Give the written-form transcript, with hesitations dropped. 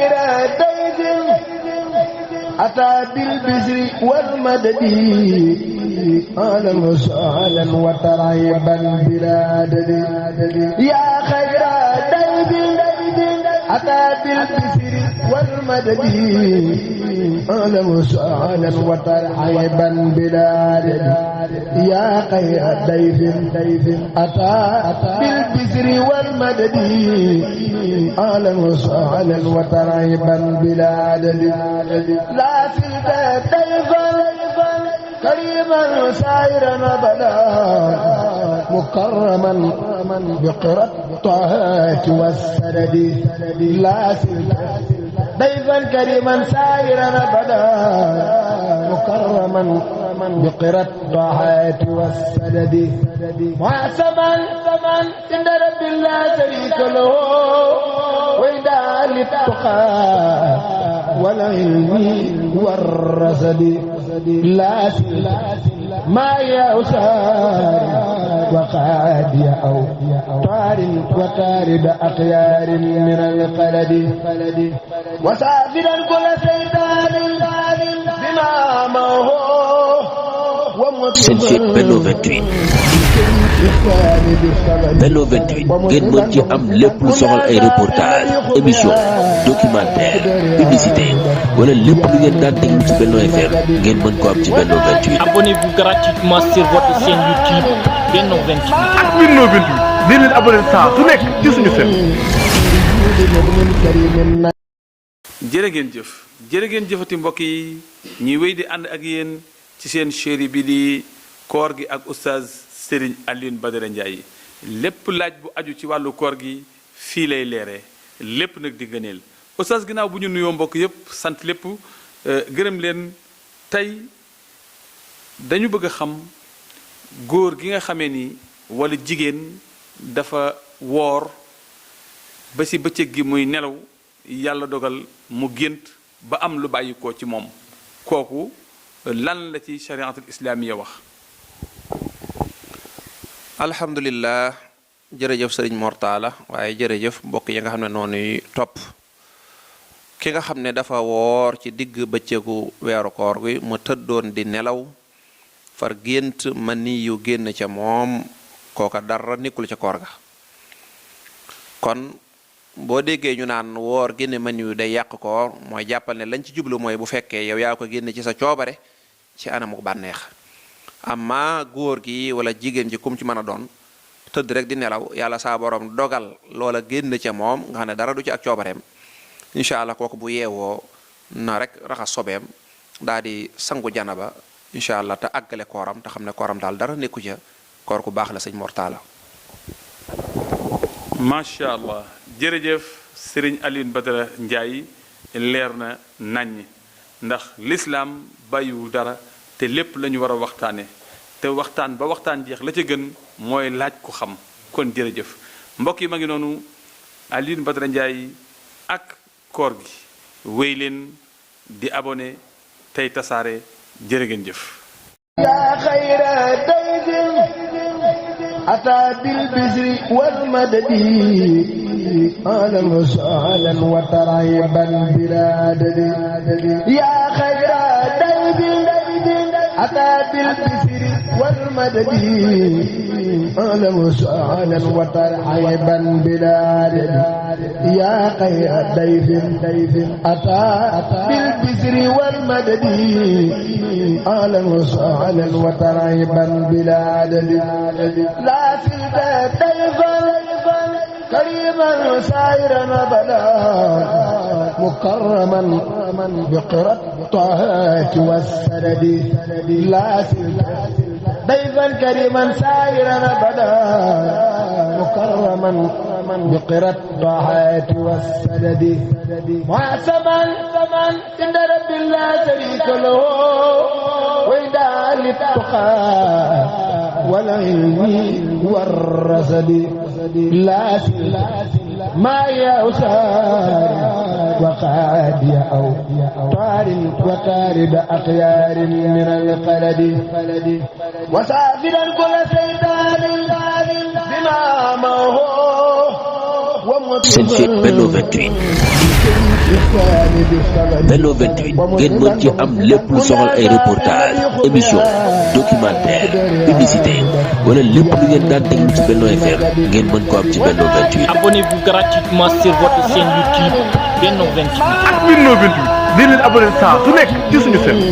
خير ضيف أتى بالبشر والمدد أهلا وسهلا وترحيبا بلا عدد يا خير ضيف أتى بالبشر والمدد أهلا وسهلا وترحيبا بلا عدد يا خير ضيف أتى بالبشر والمدد أهلا وسهلا وترحيبا بلا عدد لا سلت ضيفا كريما سائرا أبدا مكرما بقرى الطاعات والسدد لا سلت ضيفا كريما سائرا أبدا مكرما بقرى الطاعات والسدد وعسما عند رب لا شريك له وإدعاء للتقى والعلم والرصد لا ما يأسار وقاد أو طار وتارد أخيار من القلد وسافرا كل سيدان بما معه seen site Benno 28 Benno 28 ngeen mën ci am lépp lu soxal ay reportage émission documentaire publicité wala lépp lu ngeen daan déglu ci Benno FM ngeen mën ko am ci Benno 28. Abonnez-vous gratuitement sur votre chaîne YouTube Benno 28. ak Benno 28 di leen abonné saa su nekk ci suñu seen. jërë ngeen jëfati mbokk yi ñuy wéy di ànd ak yéen ci seen chéri bi di koor gi ak oustaz Serigne Alioune Badara Ndiaye lépp laaj bu aju ci wàllu koor gi fii lay leeree lépp nag di ngëneel oustaz ginnaaw bu ñu nuyoo mbokk yépp sant lépp gërëm leen tey dañu bëgg a xam góor gi nga xamee ni wala jigéen dafa woor ba ci bëccëg gi muy nelaw yàlla dogal mu gént ba am lu bàyyi ko ci moom kooku lan la ci chariatul islamiya wax. alhamdulillah jërëjëf sëriñ Mortala waaye jërëjëf mbokk yi nga xam ne noonuy topp ki nga xam ne dafa woor ci digg bëccëgu weeru koor gi mu tëddoon di nelaw far gént mani yu génn ca moom kooka dara nekkul ca koor ga kon boo déggee ñu naan woor génne mani yu day yàq koor mooy jàppal ne lañ ci jublu mooy bu fekkee yow yaa ko génne ci sa coobare ci anamu bànneex amma góor gi wala jigéen ji kum ci mën a doon tëdd rek di nelaw yàlla saa borom dogal loola génn ca moom nga xam ne dara du ci ak coobareem incha allah kooku bu yeewoo na rek raxas sobeem daa di sangu janaba incha allah te àggale kooram te xam ne kooram daal dara nekku ca koor ku baax la sëñ Mortala. macha allah jërëjëf Serigne Alioune Badara Ndiaye leer na naññ ndax l'islam bàyyiwul dara te lépp la ñu war a waxtaane te waxtaan ba waxtaan jeex la ca gën mooy laaj ko xam kon jërëjëf mbokk yi ma ngi noonu Alioune Badara Ndiaye ak koor gi wéy leen di abonné tey tasaare jërë ngeen jëf. yaa xayra dayfin ataa bil bisri wal madadi ahlan wa sahlan wa tarhiban bilaa adadi yaa xayra dayfin ataa bil bisri wal madadi ahlan wa sahlan wa tarhiban bilaa adadi yaa xayra dayfin ataa bil bisri wal madadi ahlan wa sahlan wa tarhiban bilaa adadi لا سلت ضيفا كريما سائرا أبدا مكرما بقرى الطاعات والسدد لا سلت ضيفا كريما سائرا أبدا مكرما بقرى الطاعات والسدد وعسما عند رب لا شريك له وإدعاء للتقى والعلم والرصد لا ما يأسار وقاد أو طار وتارد أخيار من القلد وسافرا كل سيدان بما معه seen chaîne Benno 28 Benno 28 ngeen mën ci am lépp lu soxal ay reportage émission documentaire publicité wala lépp lu ngeen daan déglu ci Benno FM ngeen mën ko am ci Benno 28. Abonnez-vous gratuitement sur votre chaîne YouTube Benno 28. ak Benno 28 di leen abonné saa su nekk ci suñu chaîne.